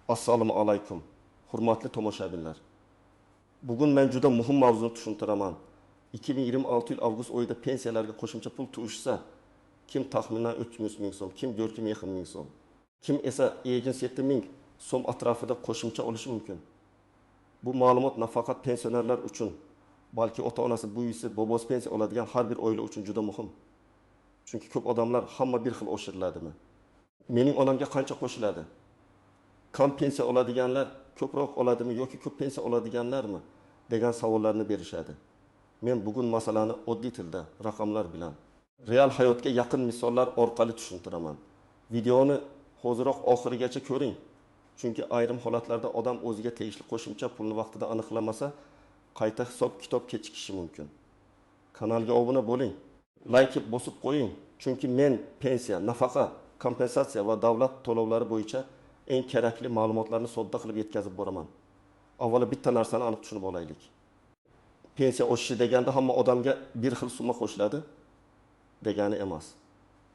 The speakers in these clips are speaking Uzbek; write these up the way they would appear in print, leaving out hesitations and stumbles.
Assalomu alaykum, hurmatli tomoshabinlar. Bugun men juda muhim mavzuni tushuntiraman. 2026 yil avgust oyida pensiyalarga qo'shimcha pul tushsa, kim taxminan 300 ming so'm, kim 450 ming so'm, kim esa 7 ming so'm atrofida qo'shimcha olishi mumkin. Bu ma'lumot nafaqat pensionerlar uchun, balki ota-onasi, buvisi, bobosi pensiya oladigan har bir oila uchun juda muhim. Chunki ko'p odamlar hamma bir xil oshiriladimi? Mening onamga qancha qo'shiladi? Kam pensiya oladiganlar ko'proq oladimi yoki ko'p pensiya oladiganlarmi degan savollarni berishadi. Men bugun masalani oddiy tilda, raqamlar bilan, real hayotga yaqin misollar orqali tushuntiraman. Videoni hoziroq oxirigacha ko'ring. Chunki ayrim holatlarda odam o'ziga tegishli qo'shimcha pulni vaqtida aniqlamasa, qayta hisob-kitob kechikishi mumkin. Kanalga obuna bo'ling, like bosib qo'ying, chunki men pensiya, nafaqa, kompensatsiya va davlat to'lovlari bo'yicha eng kerakli ma'lumotlarni sodda qilib yetkazib boraman. Avvalo bitta narsani aniq tushunib olaylik. Pensiya oshishi deganda hamma odamga bir xil summa qo'shiladi degani emas.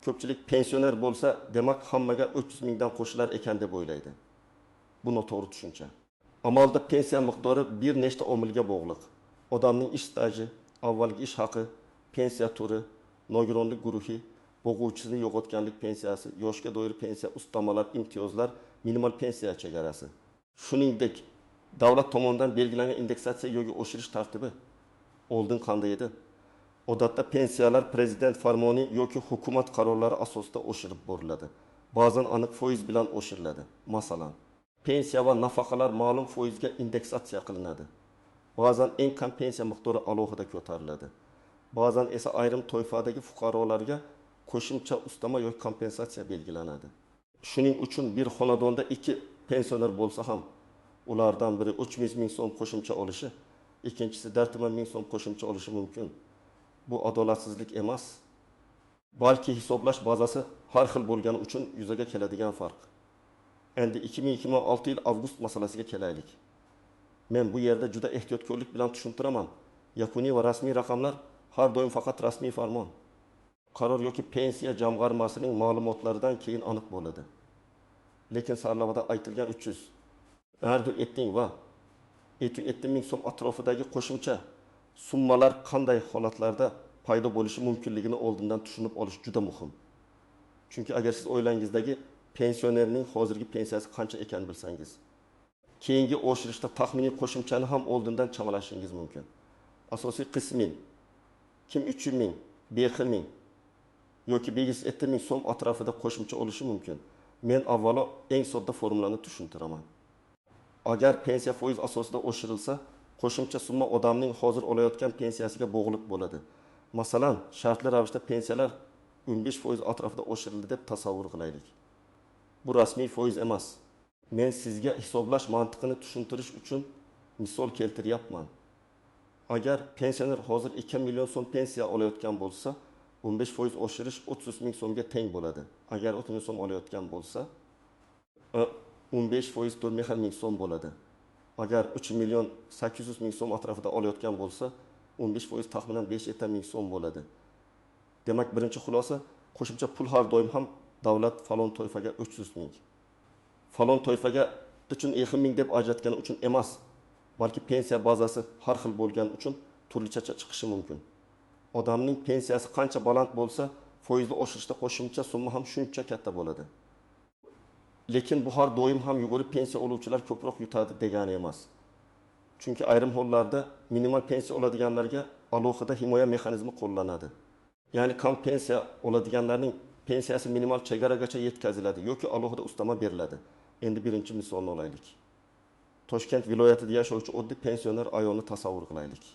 Ko'pchilik pensioner bo'lsa, demak hammaga 300 mingdan qo'shilar ekan deb o'ylaydi. Bu noto'g'ri tushuncha. Amalda pensiya miqdori bir nechta omilga bog'liq. Odamning ish staji, avvalgi ish haqi, pensiya turi, nogironlik guruhi, bo'g'uvchisini yo'qotganlik pensiyasi, yoshga doir pensiya, ustamalar, imtiyozlar, minimal pensiya chegarasi. Shuningdek, davlat tomonidan belgilangan indeksatsiya yoki oshirish tartibi oldin qanday edi? Odatda pensiyalar prezident farmoni yoki hukumat qarorlari asosida oshirib boriladi. Ba'zan aniq foiz bilan oshiriladi. Masalan, pensiya va nafaqalar ma'lum foizga indeksatsiya qilinadi. Ba'zan eng kam pensiya miqdori alohida ko'tariladi. Ba'zan esa ayrim toifadagi fuqarolarga qo'shimcha ustama yoki kompensatsiya belgilanadi. Shuning uchun bir xonadonda 2 pensioner bo'lsa ham, ulardan biri 300 ming so'm qo'shimcha olishi, ikkinchisi 4 ming so'm qo'shimcha olishi mumkin. Bu adolatsizlik emas, balki hisoblash bazasi har xil bo'lgani uchun yuzaga keladigan farq. Endi 2026 yil avgust masalasiga kelaylik. Men bu yerda juda ehtiyotkorlik bilan tushuntiraman. Yakuniy va rasmiy raqamlar har doim faqat rasmiy farmon, qaror yoki pensiya jamg'armasining ma'lumotlaridan keyin aniq bo'ladi. Lekin sarlavhada aytilgan 300 va 7 ming so'm atrofidagi qo'shimcha summalar qanday holatlarda paydo bo'lishi mumkinligini oldindan tushunib olish juda muhim. Chunki agar siz oilangizdagi pensionerning hozirgi pensiyasi qancha ekanini bilsangiz, keyingi oshirishda taxminiy qo'shimchani ham oldindan chamalashingiz mumkin. Asosiy qismi kim 300 ming, 5 ming yoki 507 ming so'm atrofida qo'shimcha olishi mumkin. Men avvalo eng sodda formulani tushuntiraman. Agar pensiya foiz asosida oshirilsa, qo'shimcha summa odamning hozir olayotgan pensiyasiga bog'liq bo'ladi. Masalan, shartli ravishda pensiyalar 15% atrofida oshirildi deb tasavvur qilaylik. Bu rasmiy foiz emas. Men sizga hisoblash mantiqini tushuntirish uchun misol keltiryapman. Agar pensioner hozir 2 million so'm pensiya olayotgan bo'lsa, 15% oshirish 30 ming so'mga teng bo'ladi. Agar 30 ming so'm olayotgan bo'lsa, 15% 4,5 ming so'm bo'ladi. Agar 3 million 800 ming so'm atrofida olayotgan bo'lsa, 15% taxminan 5-7 ming so'm bo'ladi. Demak, birinchi xulosa, qo'shimcha pul har doim ham davlat falon toifaga 300 ming, falon toifaga 3,5 ming deb ajratgani uchun emas, balki pensiya bazasi har xil bo'lgani uchun turlicha chiqishi mumkin. Odamning pensiyasi qancha baland bo'lsa, foizli oshirishda qo'shimcha summa ham shuncha katta bo'ladi. Lekin bu har doim ham yuqori pensiya oluvchilar ko'proq yutadi degani emas. Chunki ayrim hollarda minimal pensiya oladiganlarga alohida himoya mexanizmi qo'llanadi. Ya'ni kam pensiya oladiganlarning pensiyasi minimal chegaragacha yetkaziladi yoki alohida ustama beriladi. Endi birinchi misolni olaylik. Toshkent viloyatida yashovchi oddiy pensioner ayolni tasavvur qilaylik.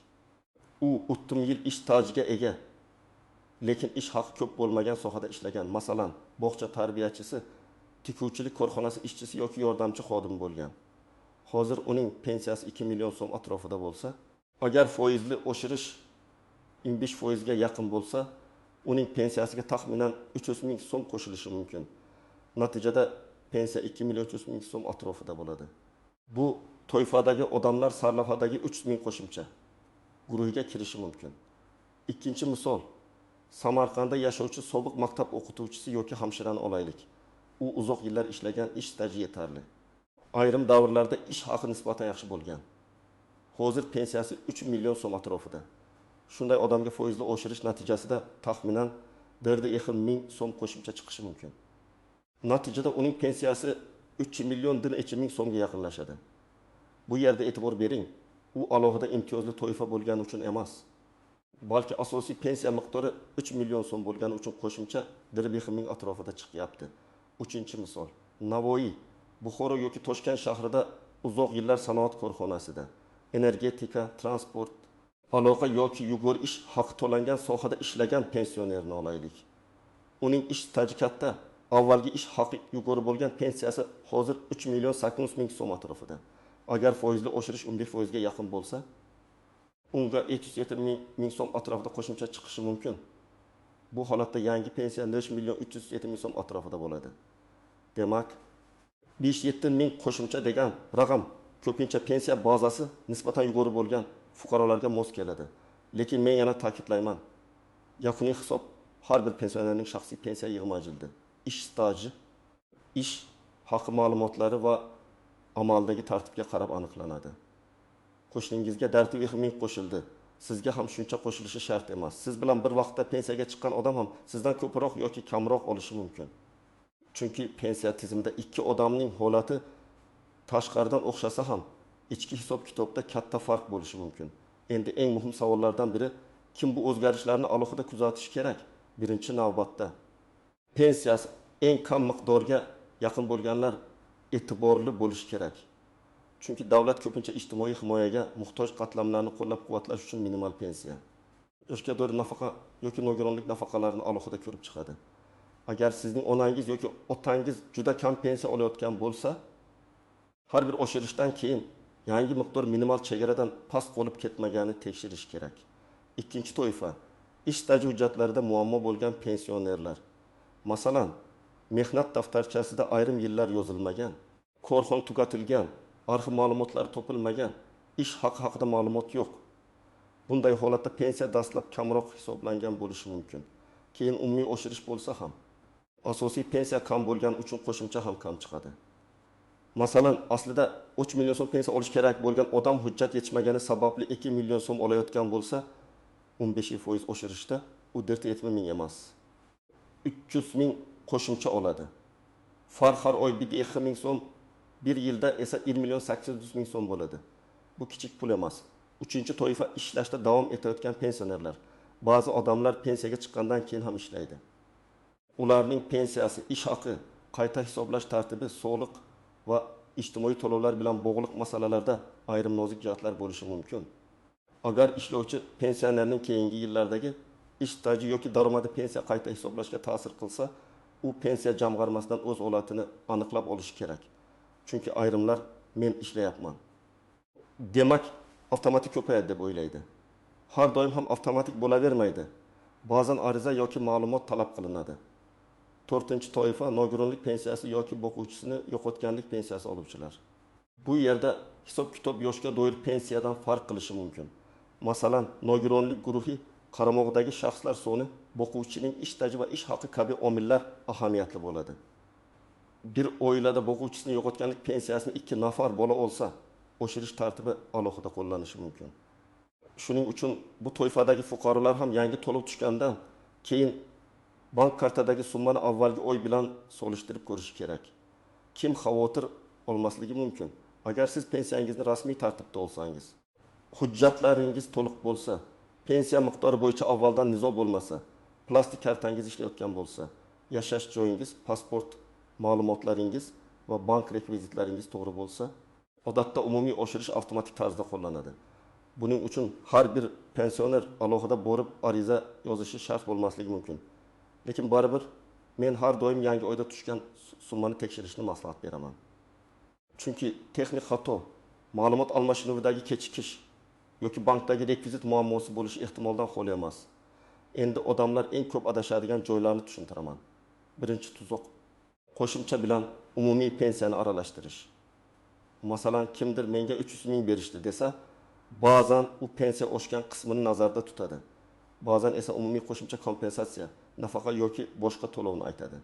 U 30 yil ish stajiga ega, lekin ish haqi ko'p bo'lmagan sohada ishlagan. Masalan, bog'cha tarbiyachisi, tikuvchilik korxonasi ishchisi yoki yordamchi xodim bo'lgan. Hozir uning pensiyasi 2 million so'm atrofida bo'lsa, agar foizli oshirish 15% ga yaqin bo'lsa, uning pensiyasiga taxminan 300 ming so'm qo'shilishi mumkin. Natijada pensiya 2 million 300 ming so'm atrofida bo'ladi. Bu toifadagi odamlar sarlavhadagi 300 ming qo'shimcha guruhiga kirishi mumkin. Ikkinchi misol, Samarqandda yashovchi sobiq maktab o'qituvchisi yoki hamshirani olaylik. U uzoq yillar ishlagan, ish staji yetarli. Ayrim davrlarda ish haqi nisbatan yaxshi bo'lgan. Hozir pensiyasi 3 million so'm atrofida. Shunday odamga foizli oshirish natijasida taxminan 4,5 ming so'm qo'shimcha chiqishi mumkin. Natijada uning pensiyasi 3 million 1 ming so'mga yaqinlashadi. Bu yerda e'tibor bering, u alohida imtiyozli toifa bo'lgani uchun emas, balki asosiy pensiya miqdori 3 million so'm bo'lgani uchun qo'shimcha 1,5 ming atrofida chiqyapti. Uchinchi misol. Navoiy, Buxoro yoki Toshkent shahrida uzoq yillar sanoat korxonasida, energetika, transport, aloqa yoki yuqori ish haqi to'langan sohada ishlagan pensionerni olaylik. Uning ish staji katta, avvalgi ish haqi yuqori bo'lgan pensiyasi hozir 3 million 800 ming so'm atrofida. Agar foizli oshirish 15% ga yaqin bo'lsa, unga 207 ming so'm atrofida qo'shimcha chiqishi mumkin. Bu holatda yangi pensiya 5 million 307 ming so'm atrofida bo'ladi. Demak, 5-7 ming qo'shimcha degan raqam ko'pincha pensiya bazasi nisbatan yuqori bo'lgan fuqarolarga mos keladi. Lekin men yana ta'kidlayman, yakuniy hisob har bir pensionerning shaxsiy pensiya yig'ma jildi, ish staji, ish haqi ma'lumotlari va amaldagi tartibga qarab aniqlanadi. Qo'shningizga 4,5 ming qo'shildi, sizga ham shuncha qo'shilishi shart emas. Siz bilan bir vaqtda pensiyaga chiqqan odam ham sizdan ko'proq yoki kamroq olishi mumkin. Chunki pensiya tizimida ikki odamning holati tashqaridan o'xshasa ham ichki hisob-kitobda katta farq bo'lishi mumkin. Endi eng muhim savollardan biri, kim bu o'zgarishlarni alohida kuzatishi kerak? Birinchi navbatda pensiyasi eng kam miqdorga yaqin bo'lganlar e'tiborli bo'lishi kerak. Chunki davlat ko'pincha ijtimoiy himoyaga muhtoj qatlamlarni qo'llab-quvvatlash uchun minimal pensiya, yoshga doir nafaqa yoki nogironlik nafaqalarini alohida ko'rib chiqadi. Agar sizning onangiz yoki otangiz juda kam pensiya olayotgan bo'lsa, har bir oshirishdan keyin yangi miqdor minimal chegaradan past qolib ketmaganini tekshirish kerak. Ikkinchi toifa, ish staji hujjatlarida muammo bo'lgan pensionerlar. Masalan, mehnat daftarchasida ayrim yillar yozilmagan, korxona tugatilgan, arxiv ma'lumotlari topilmagan, ish haqi haqida ma'lumot yo'q. Bunday holatda pensiya dastlab kamroq hisoblangan bo'lishi mumkin. Keyin umumiy oshirish bo'lsa ham, asosiy pensiya kam bo'lgani uchun qo'shimcha ham kam chiqadi. Masalan, aslida 3 million so'm pensiya olish kerak bo'lgan odam hujjat yetishmagani sababli 2 million so'm olayotgan bo'lsa, 15% oshirishda u 4,7 ming emas, 300 ming qo'shimcha oladi. Farq har oy 1,5 ming so'm, bir yilda esa 1 million 800 ming so'm bo'ladi. Bu kichik pul emas. Uchinchi toifa, ishlashda davom etayotgan pensionerlar. Ba'zi odamlar pensiyaga chiqqandan keyin ham ishlaydi. Ularning pensiyasi, ish haqi, qayta hisoblash tartibi, soliq va ijtimoiy to'lovlar bilan bog'liq masalalarda ayrim nozik jihatlar bo'lishi mumkin. Agar ishlovchi pensionerning keyingi yillardagi ish staji yoki daromadi pensiya qayta hisoblashga ta'sir qilsa, u pensiya jamg'armasidan o'z holatini aniqlab olishi kerak. Chunki ayrimlar men ishlayapman, demak avtomatik ko'payadi deb o'ylaydi. Har doim ham avtomatik bo'lavermaydi. Ba'zan ariza yoki ma'lumot talab qilinadi. To'rtinchi toifa, nogironlik pensiyasi yoki boquvchisini yo'qotganlik pensiyasi oluvchilar. Bu yerda hisob-kitob yoshga doir pensiyadan farq qilishi mumkin. Masalan, nogironlik guruhi qaramog'idagi shaxslar soni, boquvchining ish staji va ish haqi kabi omillar ahamiyatli bo'ladi. Bir oilada boquvchisini yo'qotganlik pensiyasini 2 nafar bola olsa, oshirish tartibi alohida qo'llanishi mumkin. Shuning uchun bu toifadagi fuqarolar ham yangi to'lov tushgandan keyin bank kartadagi summani avvalgi oy bilan solishtirib ko'rishi kerak. Kim xavotir olmasligi mumkin? Agar siz pensiyangizni rasmiy tartibda olsangiz, hujjatlaringiz to'liq bo'lsa, pensiya miqdori bo'yicha avvaldan nizo bo'lmasa, plastik kartangiz ishlayotgan bo'lsa, yashash joyingiz, pasport ma'lumotlaringiz va bank rekvizitlaringiz to'g'ri bo'lsa, odatda umumiy oshirish avtomatik tarzda qo'llanadi. Buning uchun har bir pensioner alohida borib ariza yozishi shart bo'lmasligi mumkin. Lekin baribir men har doim yangi oyda tushgan summani tekshirishni maslahat beraman. Chunki texnik xato, ma'lumot almashinuvidagi kechikish yoki bankdagi rekvizit muammosi bo'lishi ehtimoldan xoli emas. Endi odamlar eng ko'p adashadigan joylarni tushuntiraman. Birinchi tuzoq, qo'shimcha bilan umumiy pensiyani aralashtirish. Masalan, kimdir menga 300 ming berishdi desa, ba'zan u pensiya oshgan qismini nazarda tutadi. Ba'zan esa umumiy qo'shimcha kompensatsiya, nafaqa yoki boshqa to'lovni aytadi.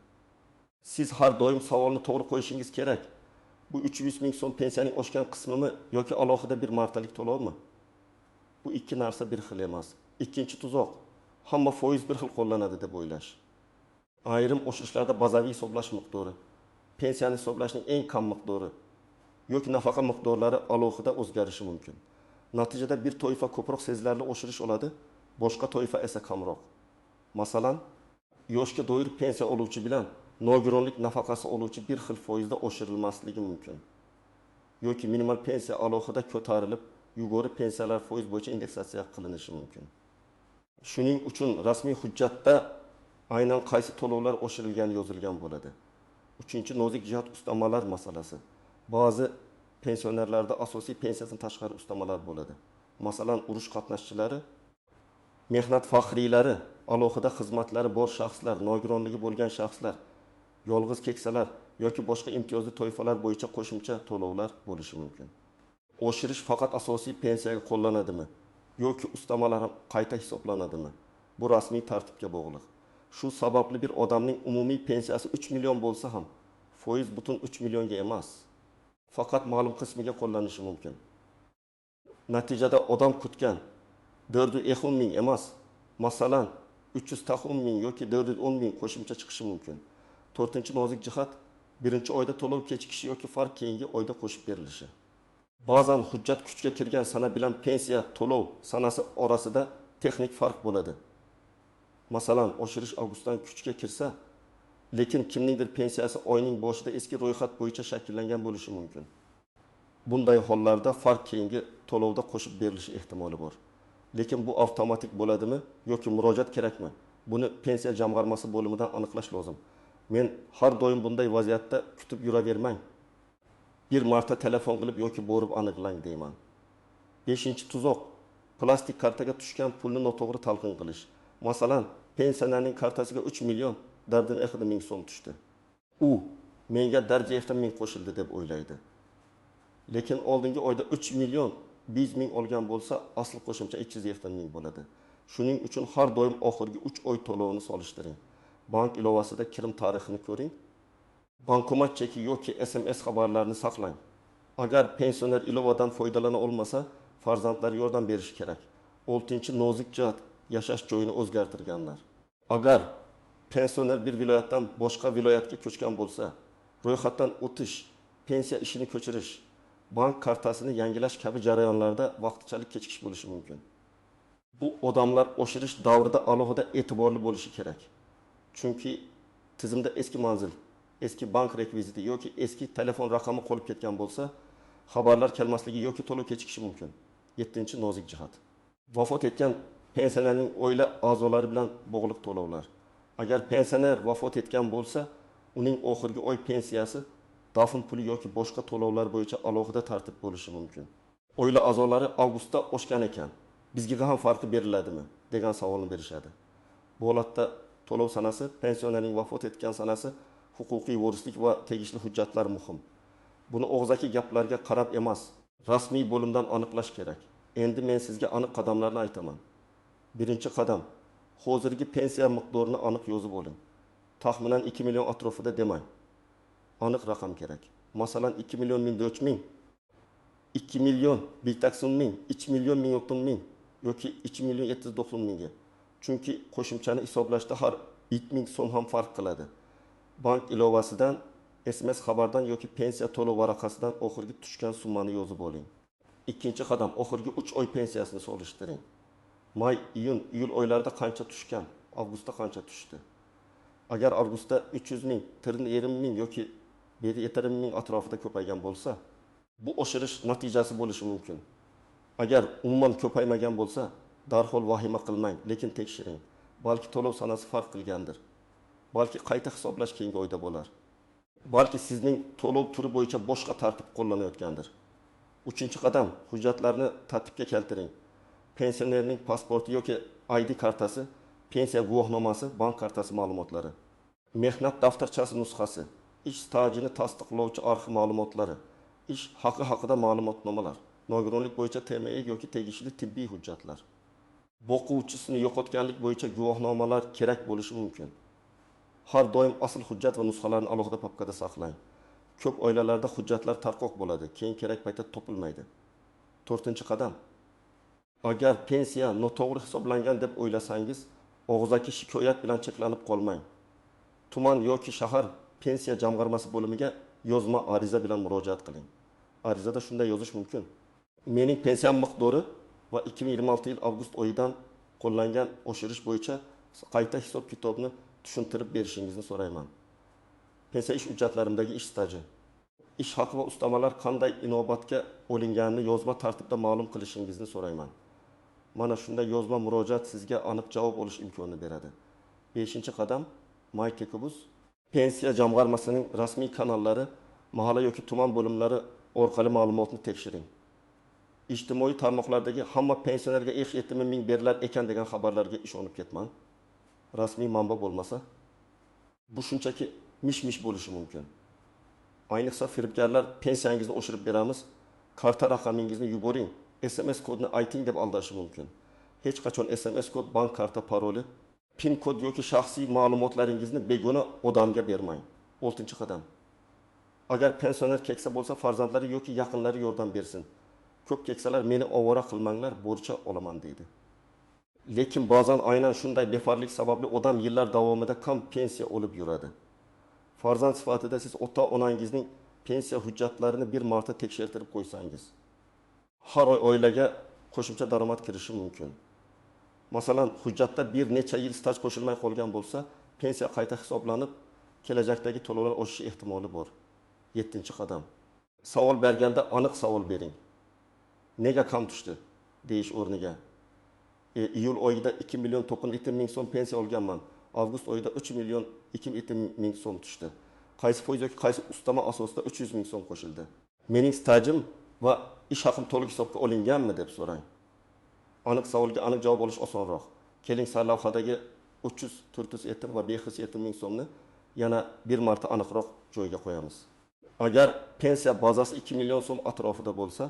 Siz har doim savolni to'g'ri qo'yishingiz kerak. Bu 300 ming so'm pensiyaning oshgan qismimi yoki alohida bir martalik to'lovmi? Bu ikki narsa bir xil emas. Ikkinchi tuzoq, hamma foiz bir xil qo'llanadi deb o'ylash. Ayrim oshirishlarda bazaviy hisoblash miqdori, pensiyani hisoblashning eng kam miqdori yoki nafaqa miqdorlari alohida o'zgarishi mumkin. Natijada bir toifa ko'proq sezilarli oshirish oladi, boshqa toifa esa kamroq. Masalan, yoshga doir pensiya oluvchi bilan nogironlik nafaqasi oluvchi bir xil foizda oshirilmasligi mumkin. Yoki minimal pensiya alohida ko'tarilib, yuqori pensiyalar foiz bo'yicha indeksatsiya qilinishi mumkin. Shuning uchun rasmiy hujjatda aynan qaysi to'lovlar oshirilgani yozilgan bo'ladi. Uchinchi nozik jihat ustamalar masalasi. Ba'zi pensionerlarda asosiy pensiyasidan tashqari ustamalar bo'ladi. Masalan, urush qatnashchilari, mehnat faxriylari, alohida xizmatlari bor shaxslar, nogironligi bo'lgan shaxslar, yolg'iz keksalar yoki boshqa imtiyozli toifalar bo'yicha qo'shimcha to'lovlar bo'lishi mumkin. Oshirish faqat asosiy pensiyaga qo'llanadimi yoki ustamalar ham qayta hisoblanadimi? Bu rasmiy tartibga bog'liq. Shu sababli bir odamning umumiy pensiyasi 3 million bo'lsa ham, foiz butun 3 millionga emas, faqat ma'lum qismiga qo'llanishi mumkin. Natijada odam kutgan 410 ming emas, masalan, 310 ming yoki 410 ming qo'shimcha chiqishi mumkin. To'rtinchi nozik jihat, birinchi oyda to'lov kechikishi yoki farq keyingi oyda qo'shib berilishi. Ba'zan hujjat kuchga kirgan sana bilan pensiya to'lov sanasi orasida texnik farq bo'ladi. Masalan, oshirish avgustdan kuchga kirsa, lekin kimningdir pensiyasi oyning boshida eski ro'yxat bo'yicha shakllangan bo'lishi mumkin. Bunday hollarda farq keyingi to'lovda qo'shib berilishi ehtimoli bor. Lekin bu avtomatik bo'ladimi yoki murojaat kerakmi? Buni pensiya jamg'armasi bo'limidan aniqlash lozim. Men har doim bunday vaziyatda kutib yuravermang. Bir marta telefon qilib yoki borib aniqlang deyman. Beshinchi tuzoq, plastik kartaga tushgan pulni noto'g'ri talqin qilish. Masalan, pensionerning kartasiga 3 million dardin ming so'm tushdi. U menga darjayevdan ming qo'shildi deb o'ylaydi. Lekin oldingi oyda 3 million 5 ming olgan bo'lsa, asl qo'shimcha 200 ming bo'ladi. Shuning uchun har doim oxirgi 3 oy to'lovini solishtiring. Bank ilovasida kirim tarixini ko'ring. Bankomat cheki yoki SMS xabarlarini saqlang. Agar pensioner ilovadan foydalana olmasa, farzandlari yordam berishi kerak. 6. Nozik jihat, yashash joyini o'zgartirganlar. Agar pensioner bir viloyatdan boshqa viloyatga ko'chgan bo'lsa, ro'yxatdan o'tish, pensiya ishini ko'chirish, bank kartasini yangilash kabi jarayonlarda vaqtinchalik kechikish bo'lishi mumkin. Bu odamlar oshirish davrida alohida e'tiborli bo'lishi kerak. Chunki tizimda eski manzil, eski bank rekviziti yoki eski telefon raqami qolib ketgan bo'lsa, xabarlar kelmasligi yoki to'lov kechikishi mumkin. 7. Nozik jihat. Vafot etgan pensionerning oila a'zolari bilan bog'liq to'lovlar. Agar pensioner vafot etgan bo'lsa, uning oxirgi oy pensiyasi, dafn puli yoki boshqa to'lovlar bo'yicha alohida tartib bo'lishi mumkin. Oila a'zolari avgustda oshgan ekan, bizga ham farqi beriladimi degan savolni berishadi. Bu holatda to'lov sanasi, pensionerning vafot etgan sanasi, huquqiy vorislik va tegishli hujjatlar muhim. Buni og'zaki gaplarga qarab emas, rasmiy bo'limdan aniqlash kerak. Endi men sizga aniq qadamlarni aytaman. Birinchi qadam, hozirgi pensiya miqdorini aniq yozib oling. Taxminan 2 million atrofida demang. Aniq raqam kerak. Masalan, 2 million 1004 ming, 2 million 180 ming, 2 million 1090 ming yoki 2 million 790 mingga. Chunki qo'shimchani hisoblashda har 2 ming so'm ham farq qiladi. Bank ilovasidan, SMS xabardan yoki pensiya to'lov varaqasidan oxirgi tushgan summani yozib oling. Ikkinchi qadam, oxirgi 3 oy pensiyasini solishtiring. May, iyun, iyul oylarida qancha tushgan, avgustda qancha tushdi? Agar avgustda 300 ming, 1,5 ming yoki 7,5 ming atrofida ko'paygan bo'lsa, bu oshirish natijasi bo'lishi mumkin. Agar umuman ko'paymagan bo'lsa, darhol vahima qilmang, lekin tekshiring. Balki to'lov sanasi farq qilgandir. Balki qayta hisoblash keyingi oyda bo'lar. Balki sizning to'lov turi bo'yicha boshqa tartib qo'llanayotgandir. Uchinchi qadam, hujjatlarni tartibga keltiring. Pensionerning pasporti yoki ID kartasi, pensiya guvohnomasi, bank kartasi ma'lumotlari, mehnat daftarchasi nusxasi, ish stajini tasdiqlovchi arxiv ma'lumotlari, ish haqi haqida ma'lumotnomalar, nogironlik bo'yicha TME yoki tegishli tibbiy hujjatlar. Boquvchisini yo'qotganlik bo'yicha guvohnomalar kerak bo'lishi mumkin. Har doim asl hujjat va nusxalarni alohida papkada saqlang. Ko'p oilalarda hujjatlar tarqoq bo'ladi, keyin kerak paytda topilmaydi. To'rtinchi qadam. Agar pensiya noto'g'ri hisoblangan deb o'ylasangiz, og'zaki shikoyat bilan cheklanib qolmang. Tuman yoki shahar pensiya jamg'armasi bo'limiga yozma ariza bilan murojaat qiling. Arizada shunday yozish mumkin: mening pensiyam miqdori va 2026 yil avgust oyidan qo'llangan oshirish bo'yicha qayta hisob kitobni tushuntirib berishingizni so'rayman. Pensiya ish hujjatlarimdagi ish staji, ish haqi va ustamalar qanday inobatga olinganini yozma tartibda ma'lum qilishingizni so'rayman. Mana shunday yozma murojaat sizga aniq javob olish imkonini beradi. Beshinchi qadam, MyKekubuz pensiya jamg'armasining rasmiy kanallari, mahalla yoki tuman bo'limlari orqali ma'lumotni tekshiring. Ijtimoiy tarmoqlardagi hamma pensionerga 7 ming berilar ekan degan xabarlarga ishonib ketmang. Rasmiy manba bo'lmasa, bu shunchaki mish-mish bo'lishi mumkin. Ayniqsa firibgarlar pensiyangizni oshirib beramiz, karta raqamingizni yuboring, SMS kodini ayting deb aldashi mumkin. Hech qachon SMS kod, bank karta paroli, PIN kod yoki shaxsiy ma'lumotlaringizni begona odamga bermang. Oltinchi qadam. Agar pensioner keksa bo'lsa, farzandlari yoki yaqinlari yordam bersin. Ko'p keksalar meni ovora qilmanglar, bo'rcha olaman deydi. Lekin ba'zan aynan shunday befarlik sababli odam yillar davomida kam pensiya olib yuradi. Farzand sifatida siz ota-onangizning pensiya hujjatlarini bir marta tekshirtirib qo'ysangiz, har oy oilaga qo'shimcha daromad kirishi mumkin. Masalan, hujjatda bir necha yil staj qo'shilmay qolgan bo'lsa, pensiya qayta hisoblanib, kelajakdagi to'lovlar oshishi ehtimoli bor. Yettinchi qadam. Savol berganda aniq savol bering. Nega kam tushdi deyish o'rniga, iyul oyida 2 million 97 ming so'm pensiya olganman. Avgust oyida 3 million 207 ming so'm tushdi. Qaysi foiz yoki qaysi ustama asosida 300 ming so'm qo'shildi? Mening stajim va ish haqim to'liq hisobga olinganmi deb so'rang. Aniq savolga aniq javob olish osonroq. Keling, sarlavhadagi 300, 407 va 507 ming so'mni yana bir marta aniqroq joyga qo'yamiz. Agar pensiya bazasi 2 million so'm atrofida bo'lsa,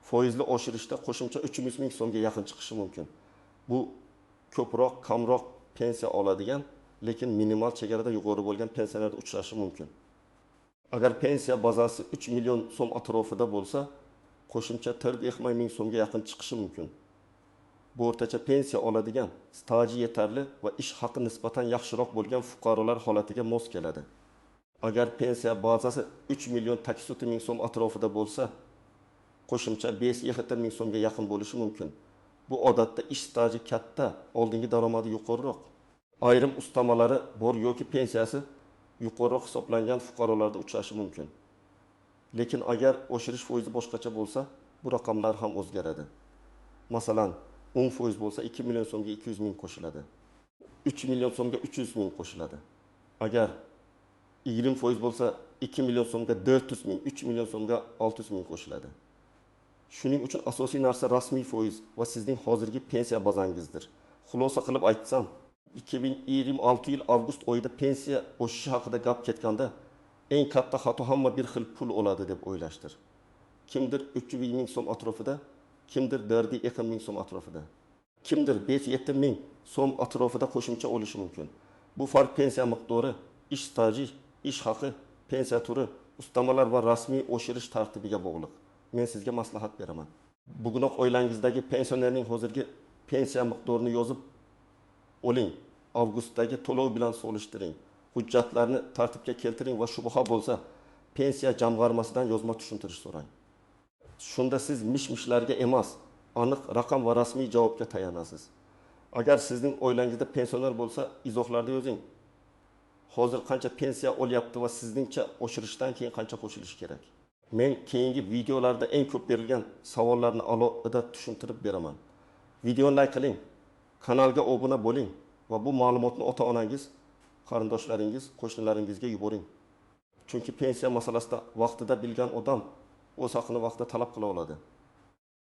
foizli oshirishda qo'shimcha 300 ming so'mga yaqin chiqishi mumkin. Bu ko'proq, kamroq pensiya oladigan, lekin minimal chegarada yuqori bo'lgan pensionerda uchrashi mumkin. Agar pensiya bazasi 3 million so'm atrofida bo'lsa, qo'shimcha 4,5 ming so'mga yaqin chiqishi mumkin. Bu o'rtacha pensiya oladigan, staji yetarli va ish haqi nisbatan yaxshiroq bo'lgan fuqarolar holatiga mos keladi. Agar pensiya bazasi 3 million 800 ming so'm atrofida bo'lsa, qo'shimcha 5,7 ming so'mga yaqin bo'lishi mumkin. Bu odatda ish staji katta, oldingi daromadi yuqoriroq, ayrim ustamalari bor yoki pensiyasi yuqoriroq hisoblangan fuqarolarda uchrashi mumkin. Lekin agar oshirish foizi boshqacha bo'lsa, bu raqamlar ham o'zgaradi. Masalan, 10% bo'lsa 2 million so'mga 200 ming qo'shiladi. 3 million so'mga 300 ming qo'shiladi. Agar 20% bo'lsa 2 million so'mga 400 ming, 3 million so'mga 600 ming qo'shiladi. Shuning uchun asosiy narsa rasmiy foiz va sizning hozirgi pensiya bazangizdir. Xulosa qilib aytsam, 2026 yil avgust oyida pensiya oshishi haqida gap ketganda eng katta xato hamma bir xil pul oladi deb o'ylashdir. Kimdir 300 ming so'm atrofida, kimdir 4,5 ming so'm atrofida, kimdir 5-7 ming so'm atrofida qo'shimcha olishi mumkin. Bu farq pensiya miqdori, ish staji, ish haqi, pensiya turi, ustamalar va rasmiy oshirish tartibiga bog'liq. Men sizga maslahat beraman. Bugunoq oilangizdagi pensionerning hozirgi pensiya miqdorini yozib oling. Avgustdagi to'lov bilan solishtiring. Hujjatlarni tartibga keltiring va shubha bo'lsa, pensiya jamg'armasidan yozma tushuntirish so'rang. Shunda siz mish-mishlarga emas, aniq raqam va rasmiy javobga tayanasiz. Agar sizning oilangizda pensioner bo'lsa, izohlarda yozing. Hozir qancha pensiya olyapti va sizningcha oshirishdan keyin qancha qo'shilishi kerak? Men keyingi videolarda eng ko'p berilgan savollarni alohida tushuntirib beraman. Videoni like qiling, kanalga obuna bo'ling va bu ma'lumotni ota-onangiz, qarindoshlaringiz, qo'shnilaringizga yuboring. Chunki pensiya masalasida vaqtida bilgan odam o'z haqini vaqtida talab qila oladi.